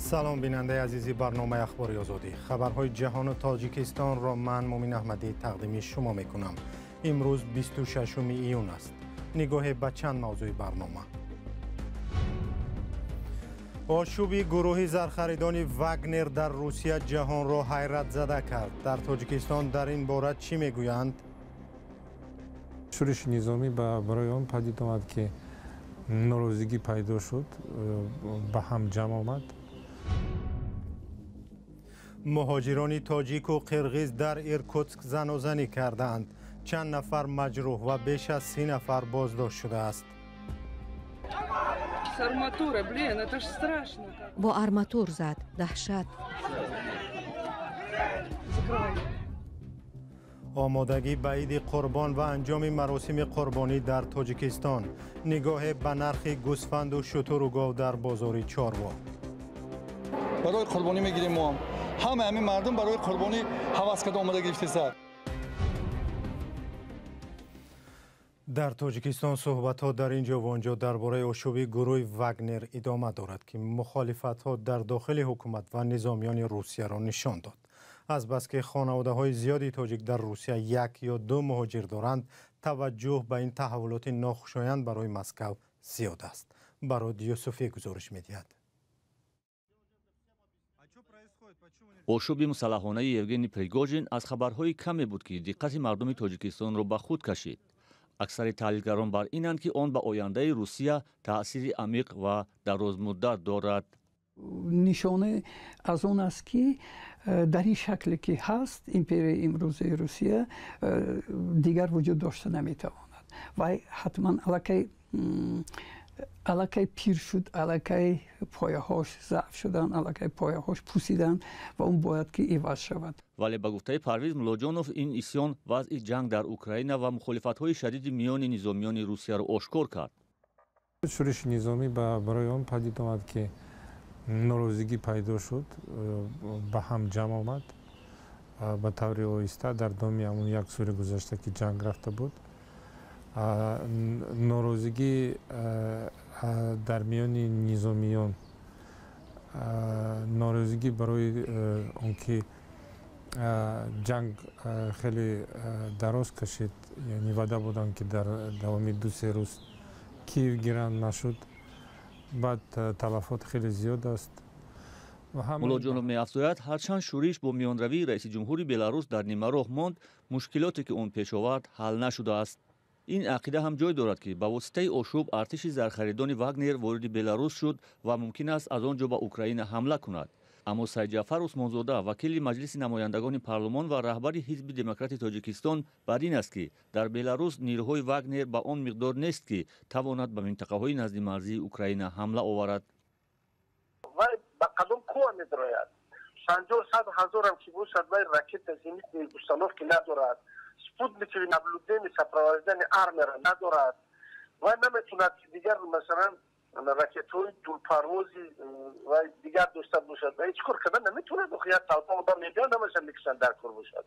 Салом, бинандаи азизи барномаи Ахбори Озодӣ. Хабарҳои ҷаҳону Тоҷикистонро ман, Мумин Аҳмадӣ, тақдими шумо мекунам. Имрӯз 26 июн аст. Нигоҳе ба чанд мавзӯи барнома. Ошӯби гурӯҳи зархаридони Вагнер дар Русия ҷаҳонро ҳайратзада кард. Дар Тоҷикистон дар ин бора чӣ мегӯянд? Шӯриши низомӣ барои он падид омад, ки норозигӣ пайдо шуд, ба ҳам ҷамъ омад. Муҳоҷирони тоҷику қирғиз дар Иркутск занозанӣ кардаанд. Чанд нафар маҷрӯҳ ва беш аз 30 нафар боздошт шудааст. Бо арматур зад, даҳшат. Омодагӣ ба иди қурбон ва анҷоми маросими қурбонӣ дар Тоҷикистон. Нигоҳе ба нархи гӯсфанду шутуру гов дар бозори чорво. Барои қурбонӣ мегирем мо. Ҳама ҳамин мардум барои қурбонӣ ҳавас карда омада гирифтесад. Дар Тоҷикистон суҳбатҳо дар ин ҷо ва он ҷо дар бораи ошӯби гурӯҳи Вагнер идома дорад, ки мухолифатҳо дар дохили ҳукумат ва низомиёни Русияро нишон дод. Азбаски хонаводаҳои зиёди тоҷик дар Русия як ё ду муҳоҷир доранд, таваҷҷӯҳ ба ин таҳаввулоти нохушоянд барои Москав зиёд аст. Барод Юсуфӣ гузориш медиҳад. Ошӯби мусаллаҳонаи Евгений Пригожин аз хабарҳои каме буд, ки диққати мардуми Тоҷикистонро ба худ кашид. Аксари таҳлилгарон бар инанд, ки он ба ояндаи Русия таъсири амиқ ва дарозмуддат дорад. Нишона аз он аст, ки дар ин шакле ки ҳаст, империяи имрӯзаи Русия дигар вуҷуд дошта наметавонад. Вай ҳатман аллакай пир шуд, аллакай пояҳош заъф шуданд, аллакай пояҳош пусиданд ва он бояд ки иваз шавад. Вале ба гуфтаи Парвиз Муллоҷонов, ин исён вазъи ҷанг дар Украина ва мухолифатҳои шадиди миёни низомиёни Русияро ошкор кард. Шӯриши низомӣ барои он падид омад, ки норозигӣ пайдо шуд, ба ҳам ҷамъ омад. Ба таври оҳиста дар доми ҳамон як соли гузашта, ки ҷанг рафта буд, норозигӣ дар миёни низомиён, норозигӣ барои он ки ҷанг хеле дароз кашид, яъне ваъда буданд, ки дар давоми 2-3 рӯз Киев гиранд, нашуд. Баъд талафот хеле зиёд аст. Муллоҷонов меафзояд, ҳарчанд шӯриш бо миёнравии раиси ҷумҳури Беларус дар нимароҳ монд, мушкилоте ки он пеш овард ҳал нашудааст. Ин ақида ҳам ҷой дорад, ки ба воситаи ошӯб артиши зархаридони Вагнер вориди Беларус шуд ва мумкин аст аз он ҷо ба Украина ҳамла кунад. Аммо Сайдҷафар Усмонзода, вакили Маҷлиси намояндагони парлумон ва раҳбари Ҳизби Демократи Тоҷикистон, бар ин аст, ки дар Беларус нирӯҳои Вагнер ба он миқдор нест, ки тавонад ба минтақаҳои назди марзии Украина ҳамла оварад. Вай ба кадом қувва медарояд? 50-100 ҳазорам ки бошад, вай ракета зенитные установки надорад, спутниковые наблюдение, сопровождение армияро надорад. Вай наметавонад, ки дигар, масалан, ракетҳои дурпарвози вай дигар дошта бошад. Ва ҳеҷ кор карда наметавонад. Як талпа одам мебиёд, ҳамаша мекушанд, дар кор бошад.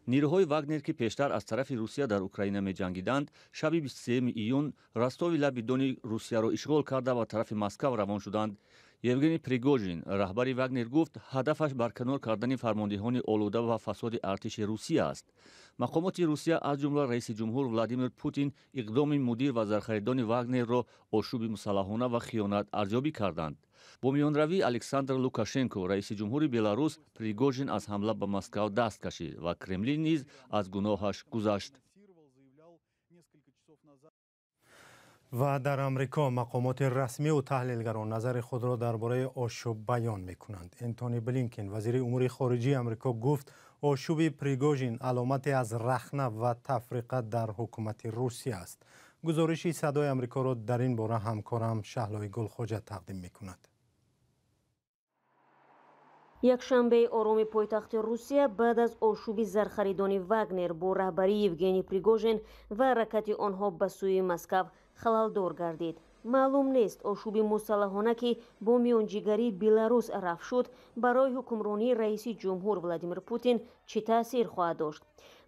Нирӯҳои Вагнер, ки пештар аз тарафи Русия дар Украина меҷангиданд, шаби 23 июн Ростови лаби дони Русияро ишғол карда ба тарафи Москав равон шуданд. Евгений Пригожин, раҳбари Вагнер, гуфт, ҳадафаш барканор кардани фармондеҳони олуда ва фасоди артиши Русия аст. Мақомоти Русия, аз ҷумла раиси ҷумҳур Владимир Путин, иқдоми мудир ва зархаридони Вагнерро ошӯби мусаллаҳона ва хиёнат арзёбӣ карданд. Бо миёнравии Александр Лукашенко, раиси ҷумҳури Беларус, Пригожин аз ҳамла ба Москав даст кашид ва Кремлин низ аз гуноҳаш гузашт. Ва дар Амрико мақомоти расмиву таҳлилгарон назари худро дар бораи ошӯб баён мекунанд. Энтони Блинкен, вазири умури хориҷии Амрико, гуфт, ошӯби Пригожин аломате аз рахна ва тафриқа дар ҳукумати Русия аст. Гузориши Садои Амрикоро дар ин бора ҳамкорам Шаҳлои Гулхоҷа тақдим мекунад. Якшанбеи ороми пойтахти Русия баъд аз ошӯби зархаридони Вагнер бо раҳбарии Евгений Пригожин ва ҳаракати онҳо ба сӯи Москав халалдор гардид. Маълум нест, ошӯби мусаллаҳона, ки бо миёнҷигарии Беларус рафт шуд, барои ҳукмронии раиси ҷумҳур Владимир Путин чӣ таъсир хоҳад дошт.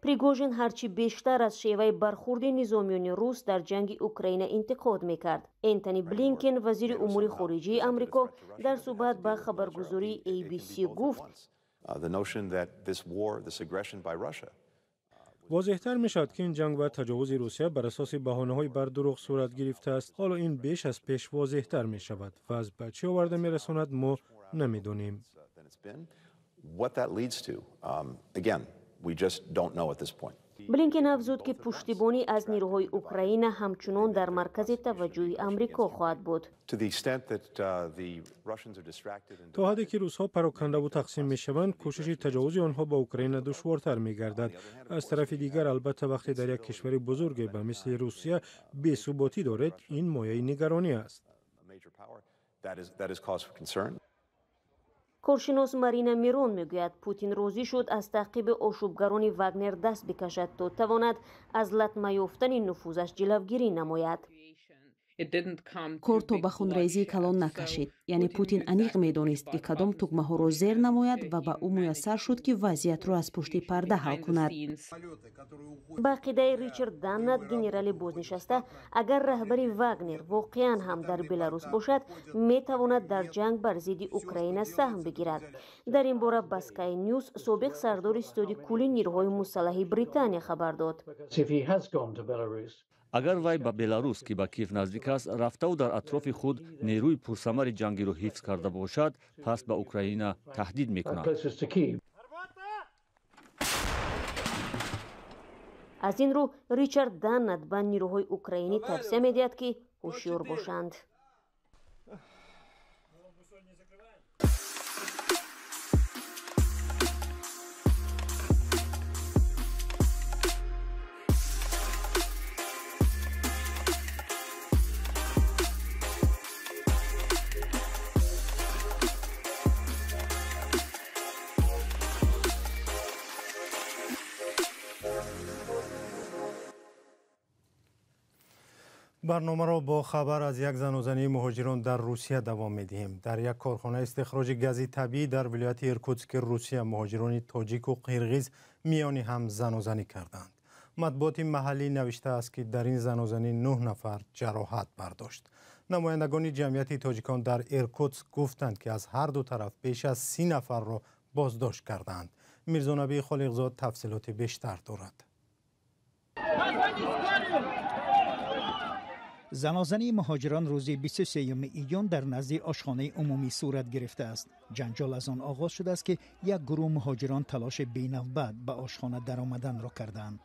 Пригожин ҳарчи бештар аз шеваи бархурди низомиёни рус дар ҷанги Украина интиқод мекард. Энтони Блинкен, вазири умури хориҷии Амрико, дар суҳбат ба хабаргузории ABC гуфт: Возеҳтар мешавад, ки ин ҷанг ва таҷовузи Русия бар асоси баҳонаҳои бардурӯғ сурат гирифтааст. Ҳоло ин беш аз пеш возеҳтар мешавад. Вазъ ба чӣ оварда мерасонад, мо намедонем. Блинкен афзуд, ки пуштибонӣ аз нирӯҳои Украина ҳамчунон дар маркази таваҷҷӯҳи Амрико хоҳад буд. То ҳадде ки русҳо парокандаву тақсим мешаванд, кӯшиши таҷовузи онҳо ба Украина душвортар мегардад. Аз тарафи дигар, албатта, вақте дар як кишвари бузурге ба мисли Русия бесуботӣ доред, ин мояи нигаронӣ аст. Коршинос Марина Мирон мегӯяд, Путин розӣ шуд аз таъқиби ошӯбгарони Вагнер даст бикашад, то тавонад аз латма ёфтани нуфузаш ҷилавгирӣ намояд. Кор то ба хунрезии калон накашид. Яъне Путин аниқ медонист, ки кадом тугмаҳоро зер намояд ва ба ӯ муяссар шуд, ки вазъиятро аз пушти парда ҳал кунад. Ба ақидаи Ричард Даннат, генерали бознишаста, агар раҳбари Вагнер воқеан ҳам дар Беларус бошад, метавонад дар ҷанг бар зидди Украина саҳм бигирад. Дар ин бора ба Sky News собиқ сардори ситоди кулли нирӯҳои мусаллаҳи Британия хабар дод. Агар вай ба Беларус, ки ба Киев наздик аст, рафтаву дар атрофи худ нерӯи пурсамари ҷангиро ҳифз карда бошад, пас ба Украина таҳдид мекунад. Аз ин рӯ Ричард Даннат ба нирӯҳои украинӣ тавсия медиҳад, ки ҳушёр бошанд. Барномаро бо хабар аз як занозании муҳоҷирон дар Русия давом медиҳем. Дар як корхонаи истихроҷи гази табиӣ дар вилояти Иркутски Русия муҳоҷирони тоҷику қирғиз миёни ҳам занозанӣ карданд. Матбуоти маҳаллӣ навиштааст, ки дар ин занозанӣ 9 нафар ҷароҳат бардошт. Намояндагони ҷамъияти тоҷикон дар Иркутск гуфтанд, ки аз ҳар ду тараф беш аз 30 нафарро боздошт кардаанд. Мирзонабии Холиқзод тафсилоти бештар дорад. Занозании муҳоҷирон рӯзи 23 июн дар назди ошхонаи умумӣ сурат гирифтааст. Ҷанҷол аз он оғоз шудааст, ки як гурӯҳ муҳоҷирон талоши бенавбат ба ошхона даромаданро карданд.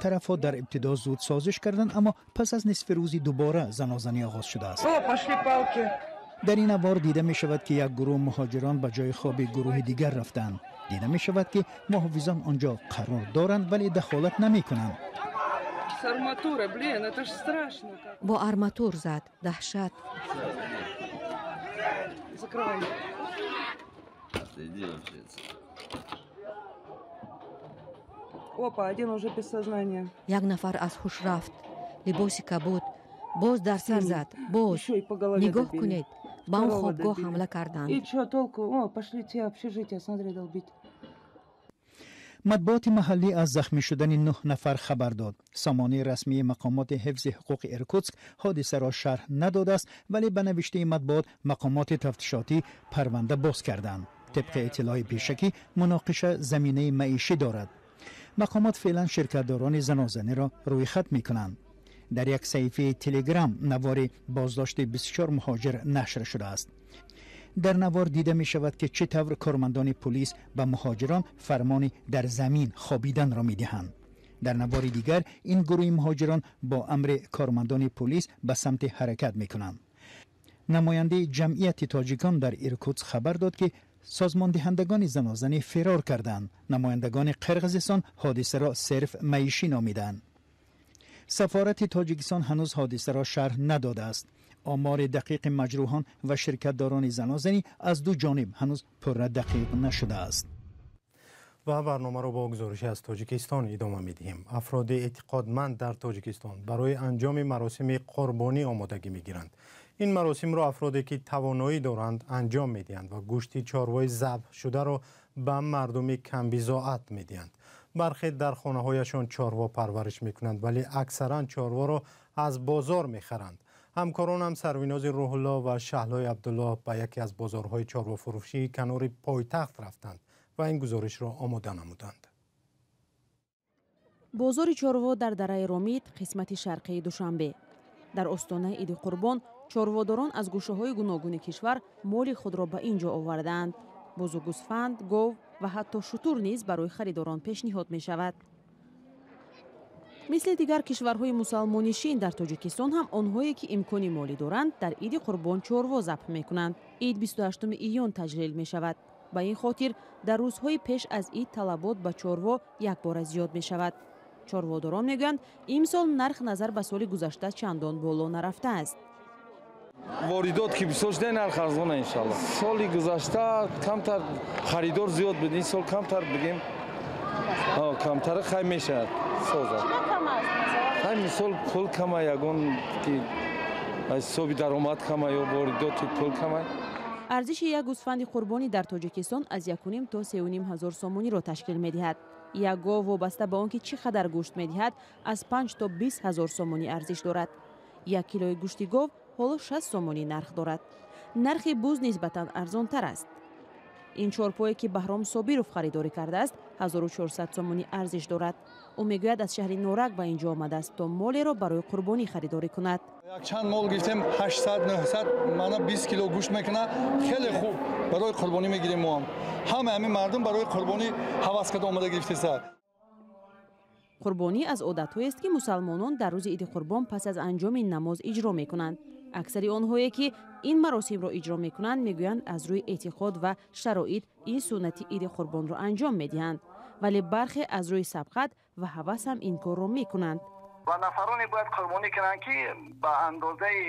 Тарафҳо дар ибтидо зуд созиш карданд, аммо пас аз нисфи рӯзи дубора занозанӣ оғоз шудааст. Дар ин авор дида мешавад, ки як гурӯҳ муҳоҷирон ба ҷои хоби гурӯҳи дигар рафтанд. Дида мешавад, ки муҳофизон он ҷо қарор доранд, вале дахолат намекунанд. Арматура, блин, это ж страшно. Бо арматур зад, даҳшат. Закрывай. Опа, один уже без сознания. Як нафар аз ҳуш рафт. Либоси кабуд. Боз дар сар зад. Боз. Нигоҳ кунед. Ба он хобгоҳ ҳамла карданд. И чё толку? О, пошли те общежитие, смотри, долбить. Матбуоти маҳаллӣ аз захмӣ шудани 9 нафар хабар дод. Сомонаи расмии мақомоти ҳифзи ҳуқуқи Иркутск ҳодисаро шарҳ надодааст, вале ба навиштаи матбуот мақомоти тафтишотӣ парванда боз карданд. Тибқи иттилои пешакӣ, муноқиша заминаи маишӣ дорад. Мақомот феълан ширкатдорони занозаниро рӯйхат мекунанд. Дар як саҳифаи Телеграм навори боздошти 24 муҳоҷир нашр шудааст. Дар навор дида мешавад, ки чӣ тавр кормандони полис ба муҳоҷирон фармони дар замин хобиданро медиҳанд. Дар навори дигар ин гурӯҳи муҳоҷирон бо амри кормандони полис ба самти ҳаракат мекунанд. Намояндаи ҷамъияти тоҷикон дар Иркутск хабар дод, ки созмондиҳандагони занозанӣ фирор карданд. Намояндагони Қирғизистон ҳодисаро сирф маишӣ номиданд. Сафорати Тоҷикистон ҳанӯз ҳодисаро шарҳ надодааст. Омори дақиқи маҷрӯҳон ва ширкатдорони занозанӣ аз ду ҷониб ҳанӯз пурра дақиқ нашудааст. Ва барномаро бо гузоришӣ аз Тоҷикистон идома медиҳем. Афроди эътиқодманд дар Тоҷикистон барои анҷоми маросими қурбонӣ омодагӣ мегиранд. Ин маросимро афроде ки тавоноӣ доранд анҷом медиҳанд ва гӯшти чорвои забҳ шударо ба мардуми камбизоат медиҳанд. Бархе дар хонаҳояшон чорво парвариш мекунанд, вале аксаран чорворо аз бозор мехаранд. Ҳамкоронам Сарвинози Рӯҳулло ва Шаҳлои Абдуллоҳ ба яке аз бозорҳои чорвофурӯшии канори пойтахт рафтанд ва ин гузоришро омода намуданд. Бозори чорво дар дараи Ромит, қисмати шарқии Душанбе. Дар остонаи Иди Қурбон чорводорон аз гӯшаҳои гуногуни кишвар моли худро ба ин ҷо овардаанд. Бузу, гӯсфанд, гов ва ҳатто шутур низ барои харидорон пешниҳод мешавад. Мисли дигар кишварҳои мусалмоннишин, дар Тоҷикистон ҳам онҳое ки имкони молӣ доранд, дар Иди Қурбон чорво забҳ мекунанд. Ид 28 июн таҷлил мешавад. Ба ин хотир дар рӯзҳои пеш аз ид талабот ба чорво якбора зиёд мешавад. Чорводорон мегӯянд, имсол нарх назар ба соли гузашта чандон боло нарафтааст. Воридот ки бисёр шуда, нарх арзона, иншалло. Соли гузашта камтар харидор зиёд буд, ин сол камтар, бигем, камтар хай мешавад, созад. Хай, мисол, пул кама, ягон ки аз ҳисоби даромад кама ё воридоти пул кама. Арзиши як гӯсфанди қурбонӣ дар Тоҷикистон аз 1,5 то 3,5 ҳазор сомониро ташкил медиҳад. Як гов, вобаста ба он ки чӣ қадар гӯшт медиҳад, аз 5 то 20 ҳазор сомонӣ арзиш дорад. 1 килои гӯшти гов ҳоло 60 сомонӣ нарх дорад. Нархи буз нисбатан арзонтар аст. Ин чорпое ки Баҳром Собиров харидорӣ кардааст, 1400 сомонӣ арзиш дорад. Ӯ мегӯяд, аз шаҳри Норак ба ин ҷо омадааст, то молеро барои қурбонӣ харидорӣ кунад. Якчанд мол гирифтем, 800, 900, мана 20 кило гӯшт мекунад. Хеле хуб, барои қурбонӣ мегирем мо ҳам. Ҳама ҳамин мардум барои қурбонӣ ҳавас карда омада гирифтеса. Қурбонӣ аз одатҳоест, ки мусалмонон дар рӯзи Иди Қурбон пас аз анҷоми намоз иҷро мекунанд. Аксари онҳое ки ин маросимро иҷро мекунанд, мегӯянд, аз рӯи эътиқод ва шароит ин суннати Иди Қурбонро анҷом медиҳанд, вале бархе аз рӯи сабқат ва ҳавас ҳам ин корро мекунанд. Ва нафароне бояд қурбонӣ кунанд, ки ба андозаи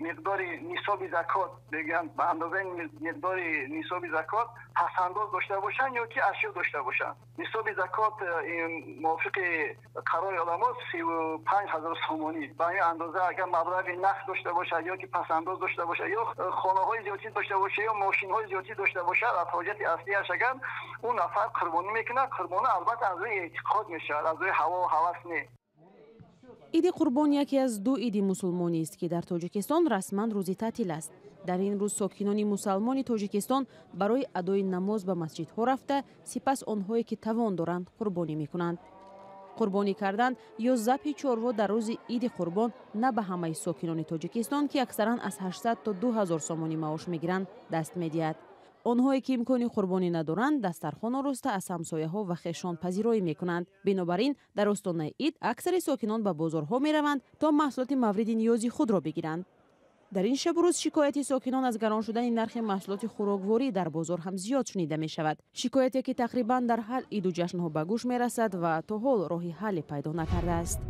миқдори нисоби закот, мегӯянд, ба андозаи миқдори нисоби закот пасандоз дошта бошанд ё ки ашё дошта бошанд. Нисоби закот мувофиқи қарори уламо 35 000 сомонӣ. Ба ин андоза агар маблағи нақд дошта бошад ё ки пасандоз дошта бошад, ё хонаҳои зиёдтӣ дошта бошад, ё мошинҳои зиёдтӣ дошта бошад, аз ҳоҷати аслиаш агар ӯ нафар қурбонӣ мекунад, қурбонӣ албатта аз рӯи эътиқод мешавад, аз рӯи ҳаво ҳавас не. Иди Қурбон яке аз ду иди мусулмонист, ки дар Тоҷикистон расман рӯзи таътил аст. Дар ин рӯз сокинони мусалмони Тоҷикистон барои адои намоз ба масҷидҳо рафта, сипас онҳое ки тавон доранд, қурбонӣ мекунанд. Қурбонӣ кардан ё забҳи чорво дар рӯзи Иди Қурбон на ба ҳамаи сокинони Тоҷикистон, ки аксаран аз 800 то 2000 сомонӣ маош мегиранд, даст медиҳад. Онҳое ки имкони қурбонӣ надоранд, дастархон ороста, аз ҳамсояҳо ва хешон пазироӣ мекунанд. Бинобар ин дар остонаи ид аксари сокинон ба бозорҳо мераванд, то маҳсулоти мавриди ниёзи худро бигиранд. Дар ин шабу рӯз шикояти сокинон аз гарон шудани нархи маҳсулоти хӯрокворӣ дар бозор ҳам зиёд шунида мешавад, шикояте ки тақрибан дар ҳар иду ҷашнҳо ба гӯш мерасад ва то ҳол роҳи ҳалле пайдо накардааст.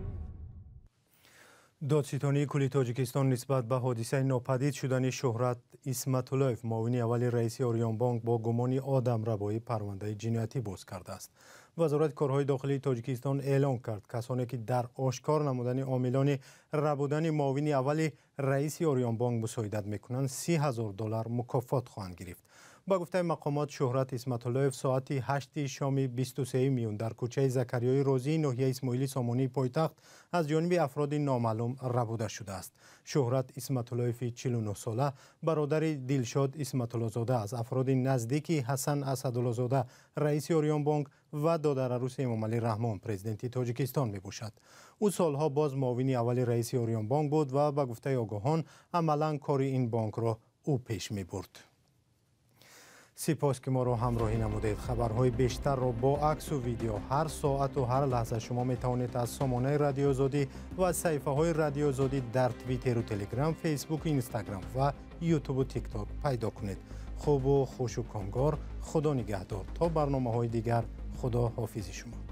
Додситонии кулли Тоҷикистон нисбат ба ҳодисаи нопадид шудани Шӯҳрат Исматуллоев, муовини аввали раиси Ориёнбонк, бо гумони одамрабоӣ парвандаи ҷиноятӣ боз кардааст. Вазорати корҳои дохилии Тоҷикистон эълон кард, касоне ки дар ошкор намудани омилони рабудани муовини аввали раиси Ориёнбонк мусоидат мекунанд, 30 000 доллар мукофот хоҳанд гирифт. Ба гуфтаи мақомот, Шӯҳрат Исматуллоев соати 8 шоми 23 июн дар кӯчаи Закариёи Розии ноҳияи Исмоили Сомонии пойтахт аз ҷониби афроди номаълум рабуда шудааст. Шӯҳрат Исматуллоеви 49-сола бародари Дилшод Исматуллозода, аз афроди наздики Ҳасан Асадуллозода, раиси Ориёнбонк, ва додараруси Эмомалӣ Раҳмон, президенти Тоҷикистон, мебошад. Ӯ солҳо боз муовини аввали раиси Ориёнбонк буд ва ба гуфтаи огоҳон, амалан кори ин бонкро ӯ пеш мебурд. Сипос, ки моро ҳамроҳӣ намудед. Хабарҳои бештарро бо аксу видео ҳар соату ҳар лаҳза шумо метавонед аз сомонаи Радиоозодӣ ва саҳифаҳои Радиоозодӣ дар Твиттеру Телеграм, Фейсбуку Инстаграм ва Ютубу Тикток пайдо кунед. Хубу хушу комгор, Худо нигаҳдор. То барномаҳои дигар, Худо ҳофизи шумо.